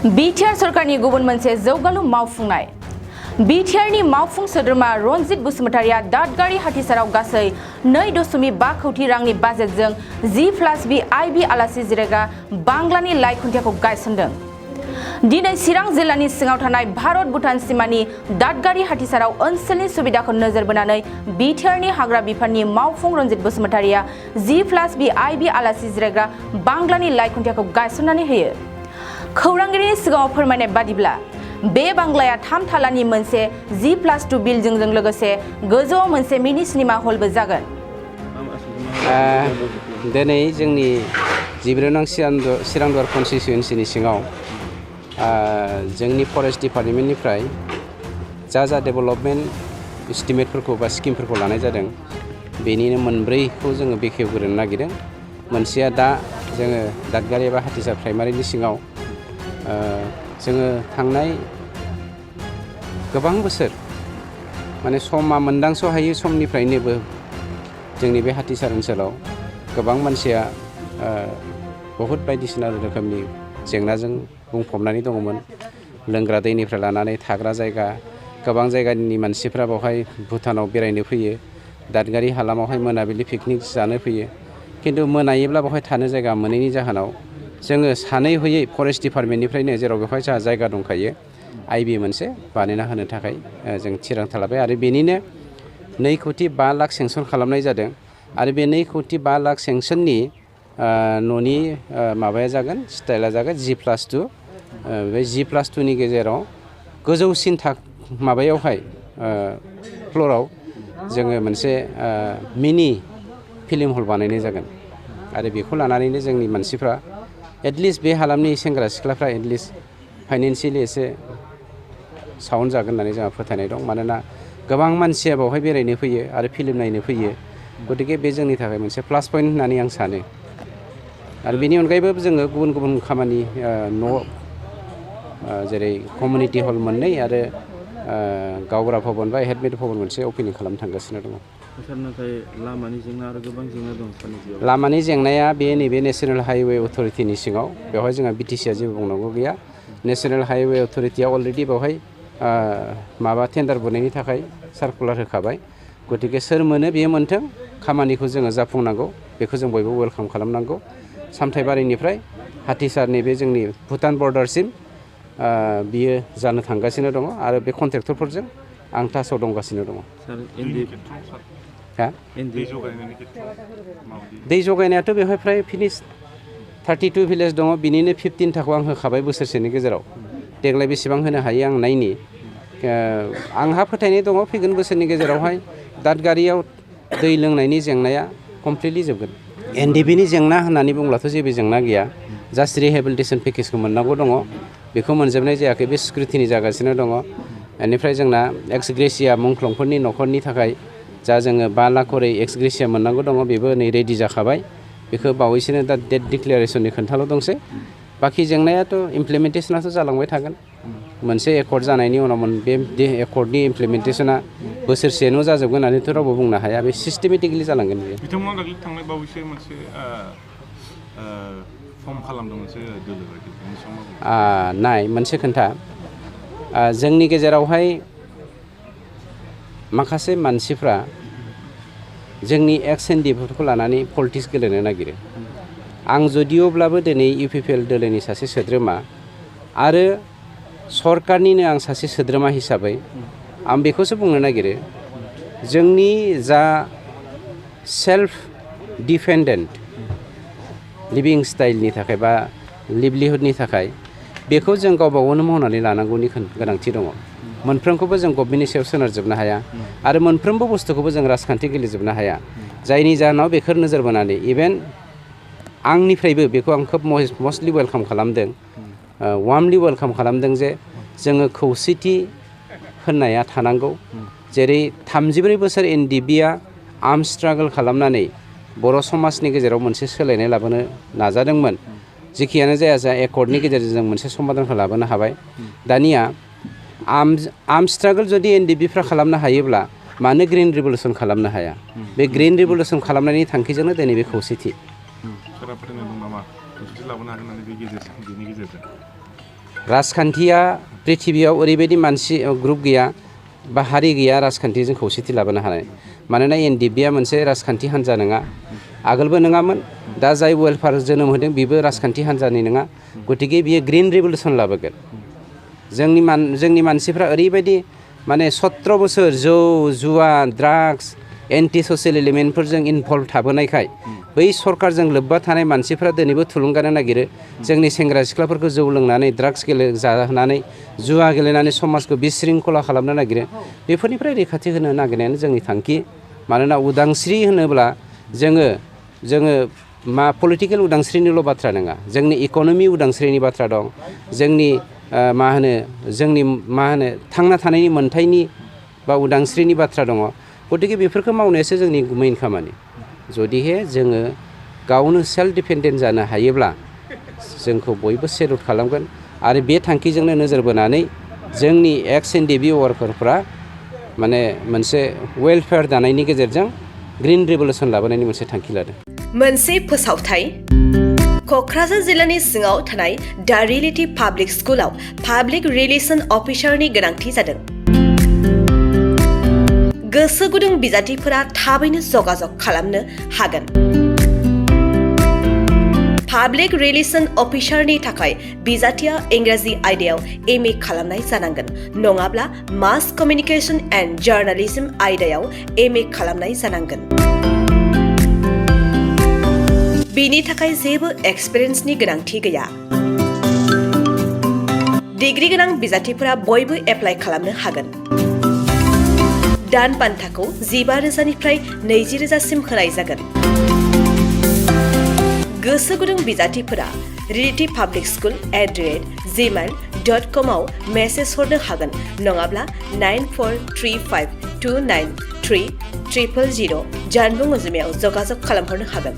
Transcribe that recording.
BTR सरकारनि गुबुन मोनसे जौगालु मावफुंनाय बिटिआरनि मावफुं सोद्रोमा रनजित बसुमतारिया दादगारि हाथिसाराव गासै 2.5 कोटी रांनि बाजेटजों G+B Ib आलासि जिरायग्रा बांग्लानि लाइ खुन्थियाखौ गायसनदों। दिनै चिरां जिल्लानि सिङाव थानाय भारत भुटान सिमानि दादगारि हाथिसाराव ओनसोलनि सुबिदाखौ नोजोर बोनानै बिटिआरनि हाग्रा बिफाननि मावफुं रनजित बसुमतारिया G+B Ib आलासि जिरायग्रा बांग्लानि लाइ खुन्थियाखौ गायसननानै होयो। खौरांगिरिनि सिगाङाव फोरमायनाय बादिब्ला बे बांग्लाया 3 थालानि मोनसे G+2 बिल्डिंजों लोगोसे गोजौआव मोनसे मिनि सिनेमा हलबो जागोन। दिनै जोंनि 14 नं चिरांदुवार कन्स्टिट्युएन्सिनि सिङाव जोंनि फरेस्ट डिपार्टमेन्टनिफ्राय जा डेभेलपमेन्ट एस्टिमेटफोरखौ बा स्किमफोरखौ लानाय जादों बेनिनो मोनब्रैखौ जोङो बेखेवग्रोनो नागिरदों। मोनसेया दा जोङो दादगारि एबा हाथिसार प्राइमारिनि सिङाव जोङो थांनाय गोबां बोसोर माने समा मोनदांस' हायै समनिफ्रायनोबो जोंनि बे हाथिसार ओनसोलाव गोबां मानसिया बहुद बायदिसिना रोखोमनि जेंनाजों बुंफबनानै दङमोन। लोंग्रा दैनिफ्राय लानानै थाग्रा जायगा गोबां जायगानि मानसिफ्रा बेवहाय भुटानाव बेरायनो फैयो। दादगारि हालामावहाय मोनाबिलि पिकनिक जानो फैयो। खिन्थु मोनायोब्ला बेवहाय थानो जायगा मोनैनि जाहोनाव जोङो सानै हयै फरेस्ट डिपार्टमेन्टनिफ्रायनो जेराव बेवहाय जोंहा जायगा दंखायो आइबि मोनसे बानायना होनो थाखाय जों थिरांथा लाबाय आरो बेनिनो 2 कोटी 5 लाख सेंसन खालामनाय जादों आरो बे 2 कोटी 5 लाख सेंसननि न'नि माबाया जागोन स्टाइला जागोन G+2 बे G+2 नि गेजेराव गोजौसिन माबायावहाय फ्ल'राव जोङो मोनसे मिनि फिल्म हल बानायनाय जागोन आरो बेखौ लानानैनो जोंनि मानसिफ्रा एटलिस्ट बे हालामनि सेंग्रा सिख्लाफ्रा एटलिस्ट फाइनेन्सियेलि एसे साउन्ड जागोन होननानै जोंहा फोथायनाय दं। मानोना गोबां मानसिया बेवहाय बेरायनो फैयो आरो फिल्म नायनो फैयो। गतिके बे जोंनि थाखाय मोनसे प्लास पइन्ट होननानै आं सानो। आरो बेनि अनगायैबो जोङो गुबुन गुबुन खामानि न' जेरै कमिउनिटि हल 2 आरो गावबुरा भबन बा हेडमेट भबन मोनसे अपेनिं खालामनो थांगासिनो दङ। नाथाय लामानि जेंना आरो गोबां जेंना दं। लामानि जेंनाया बे नैबे नेशनेल हाइवे अथरिटिनि सिङाव बेवहाय जोंहा बिटिसिआ जेबो बुंनांगौ गैया। नेशनेल हाइवे अथरिटिया अलरेडि बेवहाय माबा टेन्डार बुनायनि थाखाय सार्कुलार होखाबाय। गतिके सोर मोनो बेयो मोनथों, खामानिखौ जोङो जाफुंनांगौ बेखौ जों बयबो वेलकाम खालामनांगौ। सामथाइबारिनिफ्राय हाथिसारनि बे जोंनि भुटान बर्डारसिम बियो जानो थांगासिनो दङ आरो बे कन्ट्रेक्टरफोरजों आं टाचआव दंगासिनो दङ। दै जगायनायाथ' बेवहाय फ्राय फिनिश 32 भिलेज दङ। बिनिनो 15थाखौ आं होखाबाय बोसोरसेनि गेजेराव। देग्लाय बेसेबां होनो हायो आं नायनि। आंहा फोथायनाय दङ फैगोन बोसोरनि गेजेरावहाय दादगारियाव दै लोंनायनि जेंनाया कमप्लिटलि जोबगोन। एनडिपिनि जेंना होननानै बुंब्लाथ' जेबो जेंना गैया। जास्ट रिहेबिलिटेसन पेकेजखौ मोननांगौ दङ, बेखौ मोनजोबनाय जायाखै, बे स्क्रुटिनि जागासिनो दङ। बेनिफ्राय जोंना एक्स ग्रेसिया मुंख्लंफोरनि न'खरनि थाखाय जा जोङो 5 लाख करै एक्स ग्रेसिया मोननांगौ दङ बेबो नै रेडि जाखाबाय। बेखौ बावैसोनो दा डेट डिक्लेरेसननि खोन्थाल' दंसै। बाखि जेंनायाथ' इमप्लिमेन्टेसनाथ' जालांबाय थागोन। मोनसे एकर्ड जानायनि उनाव बे एकर्डनि इमप्लिमेन्टेसना बोसोरसेनो जाजोबगोन होननानैथ' रावबो बुंनो हाया। बे सिस्टेमेटिकलि जालांगोन बियो। बिथांमोना दाखालि थांनाय बावैसो मोनसे फर्म खालामदों मोनसे दोलो बायदि। नाय मोनसे खोन्था, जोंनि गेजेरावहाय माखासे मानसिफ्रा जोंनि एक्स एनडिफोरखौ लानानै पलिटिक्स गेलेनो नागिरो। आं जदिअब्लाबो दिनै इउपिपिएल दोलोनि सासे सोद्रोमा आरो सरकारनिनो आं सासे सोद्रोमा हिसाबै आं बेखौसो बुंनो नागिरो, जोंनि जा सेल्फ डिपेन्डेन्ट लिभिं स्टाइलनि थाखाय बा लिभलिहुडनि थाखाय बेखौ जों गावबा गावनो मावनानै लानांगौनि गोनांथि दङ। मोनफ्रोमखौबो जों गभर्नमेन्टनि सायाव सोनारजोबनो हाया आरो मोनफ्रोमबो बुस्थुखौबो जों राजखान्थि गेलेजोबनो हाया। जायनि जाहोनाव बेखौ नोजोर बोनानै इभेन आंनिफ्रायबो बेखौ आं खोब मस्टलि वेलकाम खालामदों, वार्मलि वेलकाम खालामदों जे जोङो खौसेथि होननाया थानांगौ। जेरै 34 बोसोर एनडिबिआ आर्म स्ट्रागल खालामनानै बर' समाजनि गेजेराव मोनसे सोलायनाय लाबोनो नाजादोंमोन। जेखियानो जाया जा एकर्डनि गेजेरजों जों मोनसे समाधानखौ लाबोनो हाबाय। दानिया आर्म स्ट्रागल जुदि एनडिबिफ्रा खालामनो हायोब्ला मानो ग्रिन रिभलिउसन खालामनो हाया? बे ग्रिन रिभलिउसन खालामनायनि थांखिजोंनो दिनै बे खौसेथि। राजखान्थिया पृथिबियाव ओरैबायदि मानसि ग्रुप गैया बा हारि गैया राजखान्थिजों खौसेथि लाबोनो हानाय मानोना एनडिएफबिआ मोनसे राजखान्थि हान्जा नङा आगोलबो नङामोन दा जाय वेलफेयार जोनोम होदों बेबो राजखान्थि हान्जानि नङा गतिके बियो ग्रिन रिभलिउसन लाबोगोन जोंनि मानसिफ्रा ओरैबायदि माने 17 बोसोर जौ जुवा ड्राग्स एन्टि ससियेल एलिमेन्टफोरजों इनभल्भ थाबोनायखाय बै सरकारजों लोब्बा थानाय मानसिफ्रा दिनैबो थुलुंगानो नागिरो जोंनि सेंग्रा सिख्लाफोरखौ जौ लोंनानै ड्राग्स जाहोनानै जुवा गेलेनानै समाजखौ बिशृंखला खालामनो नागिरो बेफोरनिफ्राय रैखाथि होनो नागिरनायानो जोंनि थांखि मानोना उदांस्रि होनोब्ला जोङो मा पलिटिकेल उदांस्रिनिल' बाथ्रा नङा जोंनि इक'नमि उदांस्रिनि बाथ्रा दं जोंनि थांना थानायनि मोन्थायनि बा उदांस्रिनि बाथ्रा दङ गतिके बेफोरखौ मावनायासो जोंनि मेइन खामानि जुदिहे जोङो गावनो सेल्फ डिपेन्डेन्ट जानो हायोब्ला जोंखौ बयबो सेलुट खालामगोन आरो बे थांखिजोंनो नोजोर बोनानै जोंनि एक्स एनडिएफबि वार्कारफ्रा माने मोनसे वेलफेयार दानायनि गेजेरजों ग्रिन रिभलिउसन लाबोनायनि मोनसे थांखि लादों मोनसे फोसावथाय क'क्राझार जिल्लानि सिङाव थानाय दा रियेलिटी पाब्लिक स्कुलाव पाब्लिक रिलेसन अफिसारनि गोनांथि जादों गोसो गुदुं बिजाथिफोरा थाबैनो जगाजग खालामनो हागोन पाब्लिक रिलेसन अफिसारनि थाखाय बिजाथिया इंराजि आयदायाव एमए खालामनाय जानांगोन नङाब्ला मास कमिउनिकेशन एन्ड जार्नालिज्म आयदायाव एमए खालामनाय जानांगोन बिनि थाखाय जेबो एक्सपिरियेन्सनि गोनांथि गैया डिग्री गोनां बिजाथिफोरा बयबो एप्लाइ खालामनो हागोन दान बान्थाखौ 15,000निफ्राय 20,000सिम होनाय जागोन गोसो गुदुं बिजाथिफोरा reality_public_school@gmail.com आव मेसेज हरनो हागोन नङाब्ला 9435293000 जानबुं अनजिमायाव जगाजग खालामहरनो हागोन